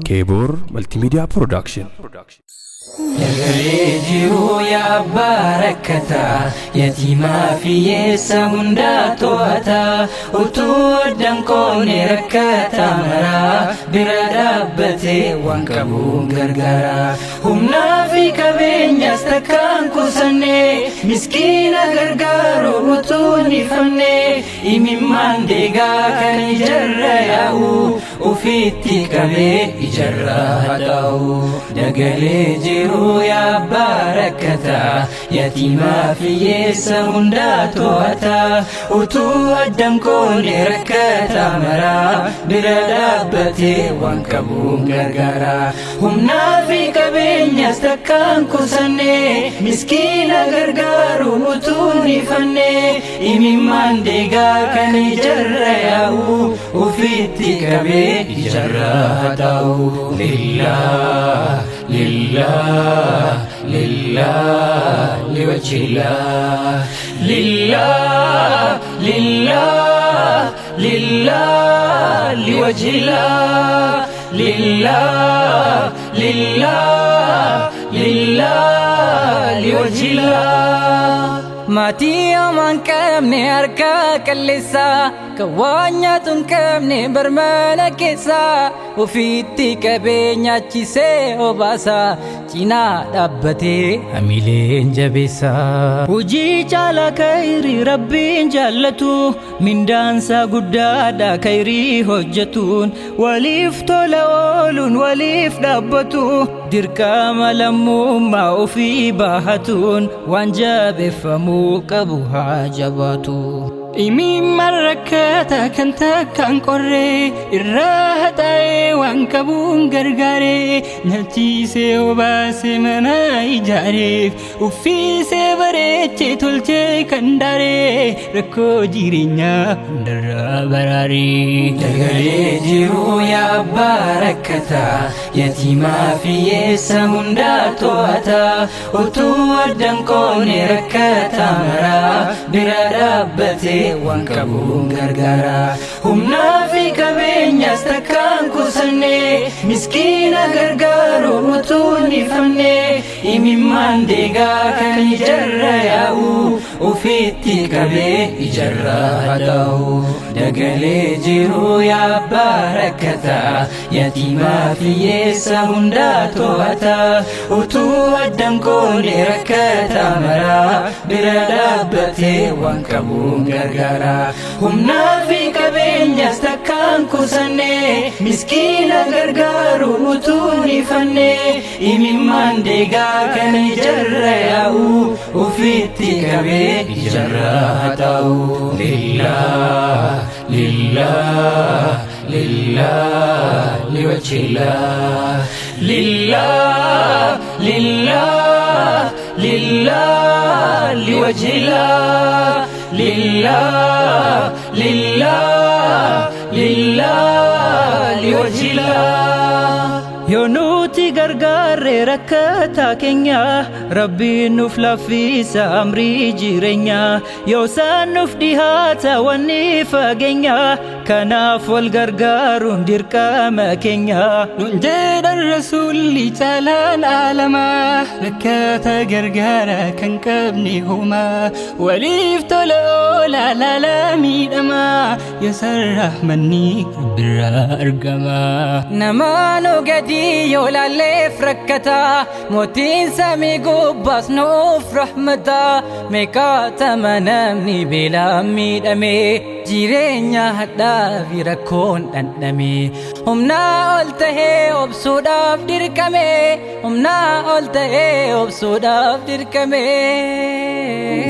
Keeboor Multimedia Production. Dagalee jiruu yaa abbaa rakkataa, yatiimaa fi hiyyeessa hundaa to'ataa, utuu addan qoone rakkataa maraa bira dhaabbatee waan qabuun gargaaraa. Humnaa fi qabeenyas takkaan qusannee, miskiina gargaaru utuu hin ifanne, imimmaan deegaa kan ijarra yaa'u ufitti qabee ijarraa haxaa'u. Dagalee jiruu yaa abbaa rakkataa, yatiimaa fi hiyyeessa hundaa to'ataa, utuu addan qoone rakkataa maraa bira dhaabbatee waan qabuun gargaaraa. Humnaa fi qabeenyas takkaan qusannee, miskiina gargaaru utuu hin ifanne, imimmaan deegaa kan ijarra yaa'u ufitti qabee ijarraa haxaa'u. Lillah, lillah, lillah, liwajhillah. Lillah, lillah, lillah, liwajhillah. Lillah, lillah, lillah, liwajhillah. Maatii homaa hin qabne harka qalleessaa, kan waan nyaatu hin qabne barmana keessaa, ofitti qabee nyaachisee obaasaa, cinaa dhaabbatee hamileen jabeessaa. Hojii caalaa kayrii Rabbiin jaallatu, mindaansaa guddaadha kayrii hojjetuun, waliif tola ooluun waliif dhaabbatu, dirqama lammummaa ofii baahatuun, waan jabeeffamuu qabu haa jabaatu. Imimmaan rakkata kan takkaan qorree irraa haxaa'ee waan qabuun gargaaree, nyaachisee obaasee mana ijaareef, uffisee bareechee tolchee kan daaree, rakkoo jireenyaa hundarraa baraaree. Dagalee jiruu yaa abbaa rakkataa, yatiimaa fi hiyyeessa hundaa to'ataa, utuu addan qoone rakkataa maraa bira dhaabbatee waan qabuun gargaaraa. Humnaa fi qabeenyas takkaan qusannee, miskiina gargaaru utuu hin ifanne, imimmaan deegaa kan ijarra yaa'u ufitti qabee ijarraa haxaa'u. Dagalee jiruu yaa abbaa rakkataa, yatiimaa fi hiyyeessa hundaa to'ataa, utuu addan qoone rakkataa maraa bira dhaabbatee waan qabuun gargaaraa. Humnaa fi qabeenyas takkaan qusannee, miskiina gargaaru utuu hin ifanne, imimmaan deegaa kan ijarra yaa'u ufitti qabee ijarraa haxaa'u. Lillah, lillah, lillah, liwajhillah. Lillah, lillah, lillah, liwajhillah. Lillah, lillah, lillah, liwajhillah. Yoo nuti gargaarre rakkataa keenya, Rabbiin nuuf laaffisa amrii jireenya, yoo isaan nuuf dhihaata wanni fageenya, kanaaf wal gargaaruun dirqama keenya. Nun jedhan Rasuulli caalaan aalamaa, rakkata gargaara kan qabne homaa, waliif tola oolaa laalaa miidhamaa, yasar rahmanni Rabbirraa argamaa. Namaa nu gadi yoo laalleef rakkataa, mootiin samii gubbaas nuuf rahmataa, meeqaatama namni beelaan miidhame, jireenya hadhaa fi rakkoon dhandhame, humnaa ol tahee obsuudhaaf dirqame, humnaa ol tahee obsuudhaaf dirqame.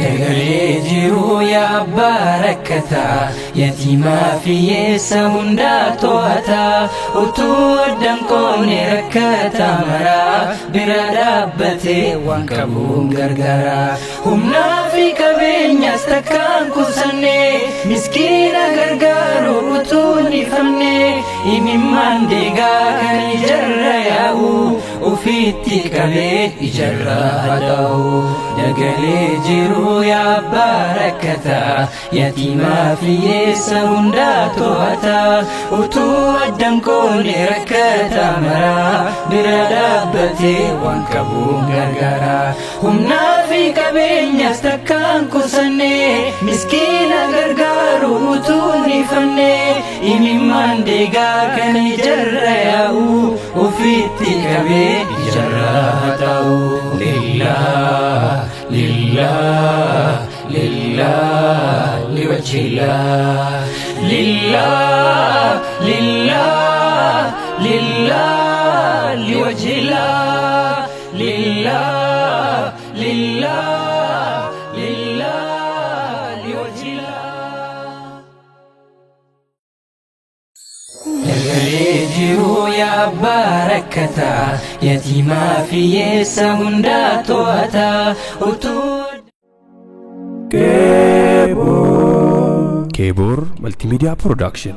Dagalee jiruu yaa abbaa rakkataa, yatiimaa fi hiyyeessa hundaa to'ataa, utuu addan qoone rakkataa maraa bira dhaabbatee waan qabuun gargaaraa. Humnaa fi qabeenyas takkaan qusannee, miskiina gargaaru utuu hin ifanne, imimmaan deegaa kan ijarra yaa'u ufitti Ofitti qabee ijarraa haxaa'u dagalee jiru yaa abbaa rakkataa yatiimaa fi hiyyeessa hundaa to'ataa utuu addan qoone rakkataa maraa bira dhaabbatee waan qabuun gargaara humnaa fi qabeenyas takkaan qusanne miskiina gargaaru utuu hin ifanne imimmaan deegaa kan ijarra yaa'u ofitti qabee ijarraa haxaa'u. Lillah, lillah, lillah, liwajhillah. Lillah, lillah, lillah, liwajhillah. Lillah, lillah, lillah, liwajhillah. Dagalee jiru yaa abbaa rakkataa yatiimaa fi hiyyeessa hundaa to'ataa utuu Keebor Multimedia Production.